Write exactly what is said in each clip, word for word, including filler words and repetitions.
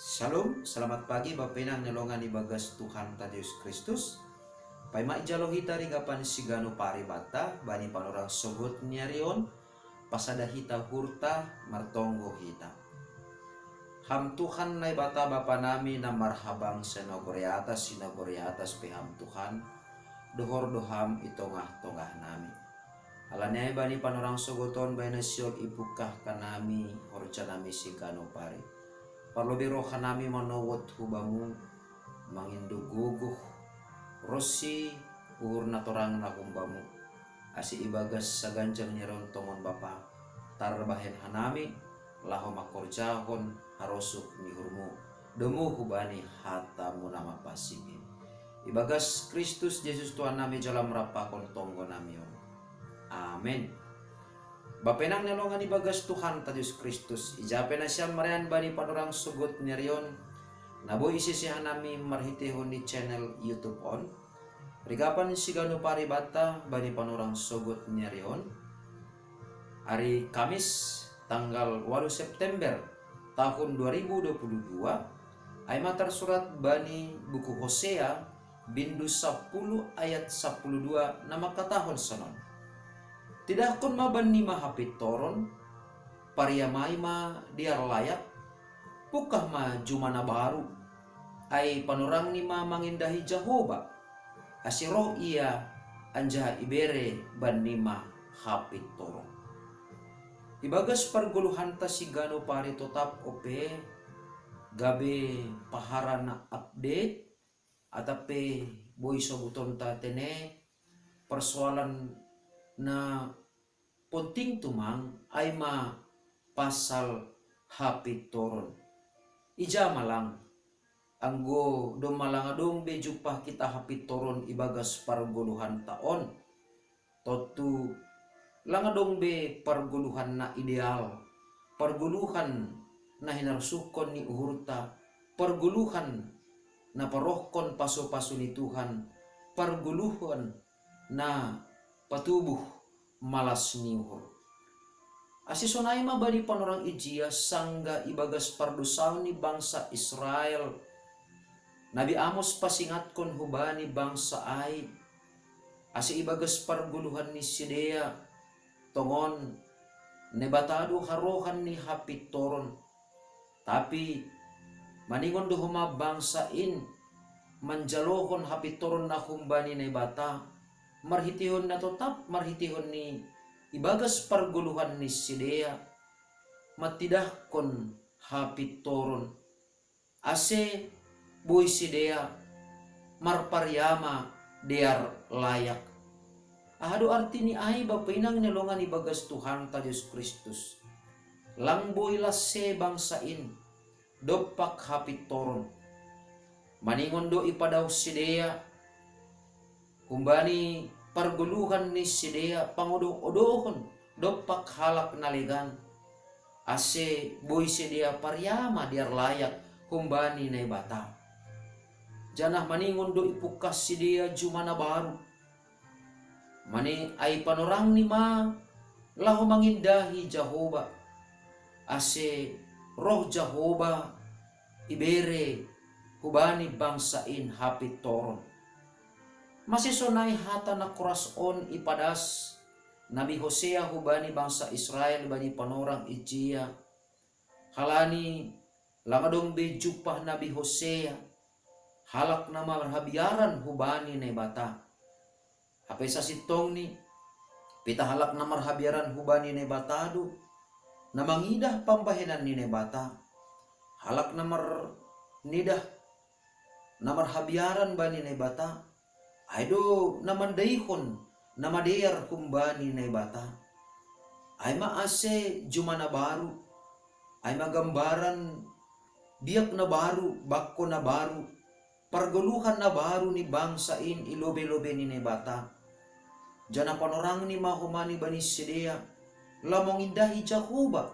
Shalom, selamat pagi Bapa inang ni longan ibagas Tuhan ta Jesus Kristus. Paima ijalo hita rigapan sigano paribata bani panorang sogot ni ari on, pasada hita hurta, martonggo hita. Ham Tuhan Naibata Bapa nami na marhabang sinogor i atas, sinogor i atas pe Ham Tuhan, dohor do Ham i tongah-tongah nami. Alani ai bani panorang sogot on baen na sihol ipungkah hanami horja nami sigano pari. Parlobei roha nami manowot hu Bamu, mangindo gogoh ronsi uhur na torang na humbamu. Ase ibagas saganjang ni ari on tongon Bapa, tarbahen hanami laho mangkorjahon harosuk ni uhurmu, domu hubani hatamu na mapansing i. Ibagas Kristus Jesus Tuhan nami jala marap pakon tonggo nami on. Amen. Bapa inang ni longan ibagas Tuhan ta Jesus Kristus, ija pe nasiam marean bani panorang sogot ni ari on, na boi isese hanami marhiteihon ni channel YouTube on, rigapan sigano paribata bani panorang sogot ni ari on. Ari Kamis tanggal walu September tahun dua ribu dua puluh dua, ai ma tarsurat bani buku Hosea bindu sapuluh ayat sapuluh dua na mangkatahon sonon: Tidahkon ma bannima hapintoron, pariamai ma dear layak, pungkah ma juma na baru, ai panorangni ma mangindahi Jahowa, ase roh ia anjaha ibere bannima hapintoron. Ibagas pargoluhanta sigano pari totap ope gabe pahara na update, atap pe boi sobutonta tene, persoalan na ponting tumang ai ma pasal hapintoron. Ija ma lang, anggo domma lang adong be jumpah hita hapintoron ibagas pargoluhanta on, tontu lang adong be pargoluhan na ideal, pargoluhan na hinarosuhkon ni uhurta, pargoluhan na parohkon pasupasu ni Tuhan, pargoluhan na patubuh malas ni uhur. Ase sonai ma bani panorang ijia sanggah ibagas pardosaon ni bangsa Israel. Nabi Amos pasingatkon hubani bangsa ai, ase ibagas pargoluhan ni sidea, tongon Naibata do harohan ni hapintoron. Tapi maningon do homa bangsa in manjalohon hapintoron na humbani Naibata, marhiteihon na totap marhiteihon ni ibagas pargoluhan ni sidea, matidahkon hapintoron. Ase boi sidea marpariama dear layak. Aha do artini ai bapa inang ni longan ibagas Tuhanta Jesus Kristus? Lang boi las se bangsa in dompak hapintoron. Maningon do ipadaoh sidea humbani pargoluhan ni sidea pangodoh-odohon dompak halak na legan, ase boi sidea pariama dear layak humbani Naibata. Janah maningon do ipungkah sidea juma na baru. Mani ai panorangni ma laho mangindahi Jahowa, ase roh Jahowa ibere hubani bangsa in hapintoron. Mase sonai hata na koras on ipadas Nabi Hosea hubani bangsa Israel bani panorang ijia, halani lang adong be jumpah Nabi Hosea, halak na marhabiaran hubani Naibata. Hape sasintongni, pitah halak na marhabiaran hubani Naibata do na mangidah pambahenan ni Naibata. Halak na marnidah na marhabiaran bani Naibata, ai do na mandaihon na madear humbani Naibata. Ai ma ase juma na baru, ai ma gambaran biak na baru, bangko na baru, pargoluhan na baru ni bangsa in i lobei-lobei ni Naibata. Janah panorangni ma homa ni bani sidea laho mangindahi Jahowa,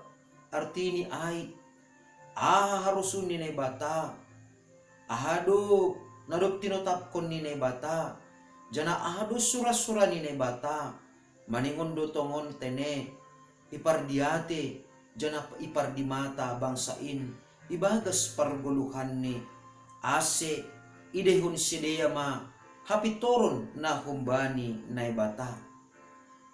artini ai, aha harosuh ni Naibata, aha do na dob tinotapkon ni Naibata, janah aha do sura-sura ni Naibata. Maningon do tongon tene ipardiate janah ipardimata bangsa in ibagas pargoluhanni, ase idehon sidea ma hapintoron na humbani Naibata.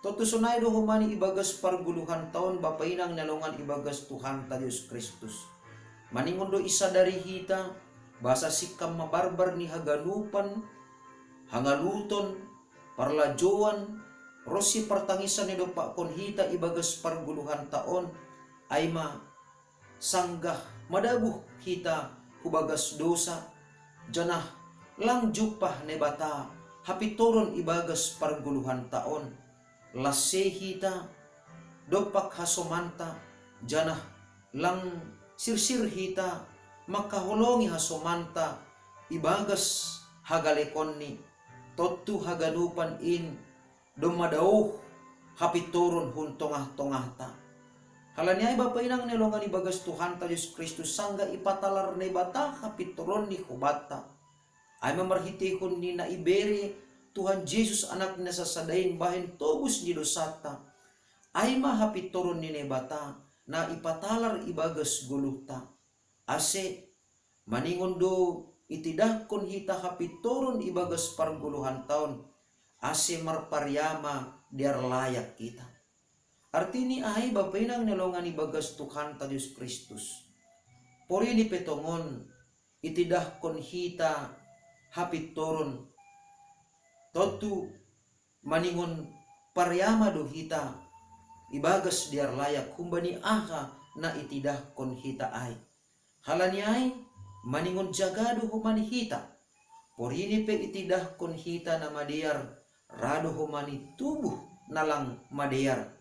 Tontu sonai do homani ibagas pargoluhan taon, bapa inang na longan ibagas Tuhanta Jesus Kristus. Maningon do isadari hita, basa singkam ma barbar ni haganupan, hangaluton, parlajoan, ronsi partangisan ni dompakkon hita ibagas pargoluhan taon, ai ma sanggah madabuh hita hubagas dosa, janah lang jumpah Naibata hapintoron ibagas pargoluhan taon. Las sei hita dompak hasomanta, janah lang sirsir hita mangkaholongi hasomanta ibagas hagalekonni. Tontu haganupan in domma daoh hapintoron hun tongah-tongahta. Halani ai bapa inang na longan ibagas Tuhanta Jesus Kristus, sanggah ipatalar Naibata hapintoronni hubanta, ai ma marhiteihon ni na ibere Tuhan Jesus, Anakna sasada in, bahen tobus ni dosanta, ai ma hapintoron ni Naibata na ipatalar ibagas goluhta. Ase maningon do itindahkon hita hapintoron ibagas pargoluhan taon, ase marpariama dear layak hita. Artini ai bapa inang na longan ibagas Tuhanta Jesus Kristus, porini pe tongon itindahkon hita hapintoron, tontu maningon pariama do hita ibagas dear layak humbani aha na itindahkon hita ai. Halani ai maningon jaga do homani hita, porini pe itindahkon hita na madear, ra do homani tubuh na lang madear.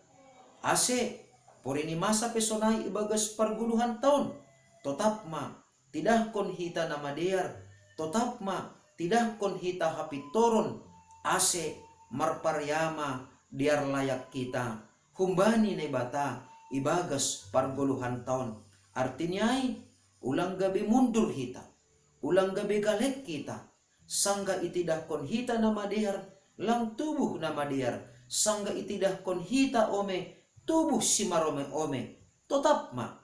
Ase porini masa pe sonai ibagas pargoluhan taon, totap ma tindahkon hita na madear, totap ma tindahkon hita hapintoron, ase marpariama dear layak hita humbani Naibata ibagas pargoluhan taon. Artini ai, ulang gabe mundur hita, ulang gabe galek hita, sanggah itindahkon hita na madear, lang tubuh na madear, sanggah itindahkon hita ome, tubuh simarome-ome. Totap ma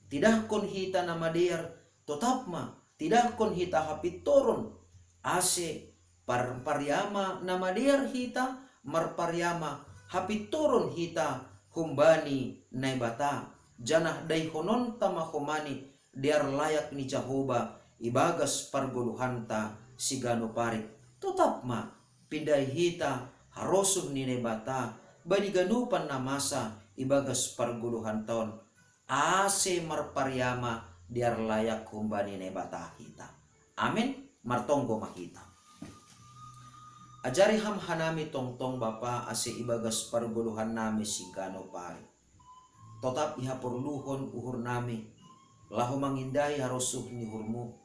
tindahkon hita na madear, totap ma tindahkon hita hapintoron, ase par-, pariama na madear hita, marpariama hapintoron hita humbani Naibata, janah daihononta ma homani dear layak ni Jahowa ibagas pargoluhanta siganup ari. Totap ma pindai hita harosuh ni Naibata bani ganupan na masa ibagas pargoluhan taon, ase marpariama dear layak humbani Naibata hita. Amen. Martonggo ma hita. Ajari Ham hanami tongtong Bapa, ase ibagas pargoluhannami siganup ari totap ihaporluhon uhurnami, laho mangindahi harosuh ni uhurMu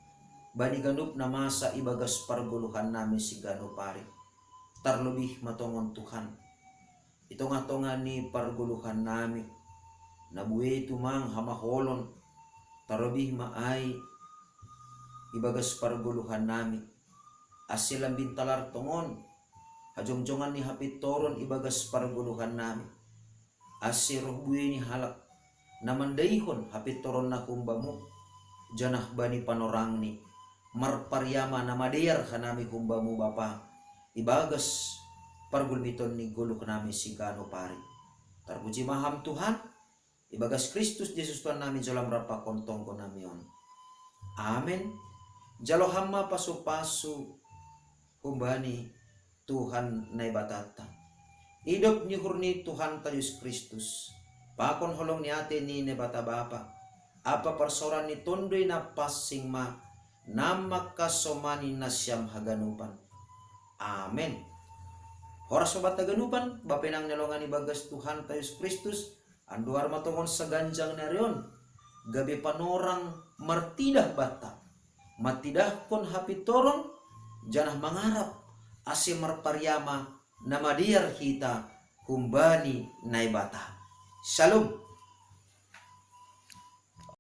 bani ganup na masa ibagas pargoluhannami siganup ari. Tarlobih ma tongon Tuhan, i tongah-tongah ni pargoluhannami, na buei tumang hamaholon, tarlobih ma ai ibagas pargoluhannami, ase lambin talar tongon hajongjongan ni hapintoron ibagas pargoluhannami, ase roh buei ni halak na mandaihon hapintoronna humbaMu, janah bani panorangni marpariama na madear hanami humbaMu Bapa, ibagas pargulmiton ni goluhnami siganup ari. Tarpuji ma Ham Tuhan, ibagas Kristus Jesus Tuhannami jalo Ham rap pakon tonggonami on. Amen. Jalo Ham ma pasu-pasu humbani Tuhan Naibatanta. Idop ni uhur ni Tuhanta Jesus Kristus, pakon holong ni atei ni Naibata Bapa, ampa parsaoran ni Tonduy Napansing ma, na mangkasomani nasiam haganupan. Amen. Horas ma banta haganupan, bapa inang na longan ibagas Tuhanta Jesus Kristus, andohar ma tongon saganjang ni ari on, gabe panorang martidah banta, matidahkon hapintoron, janah mangarap ase marpariama na madear hita humbani Naibata. Shalom.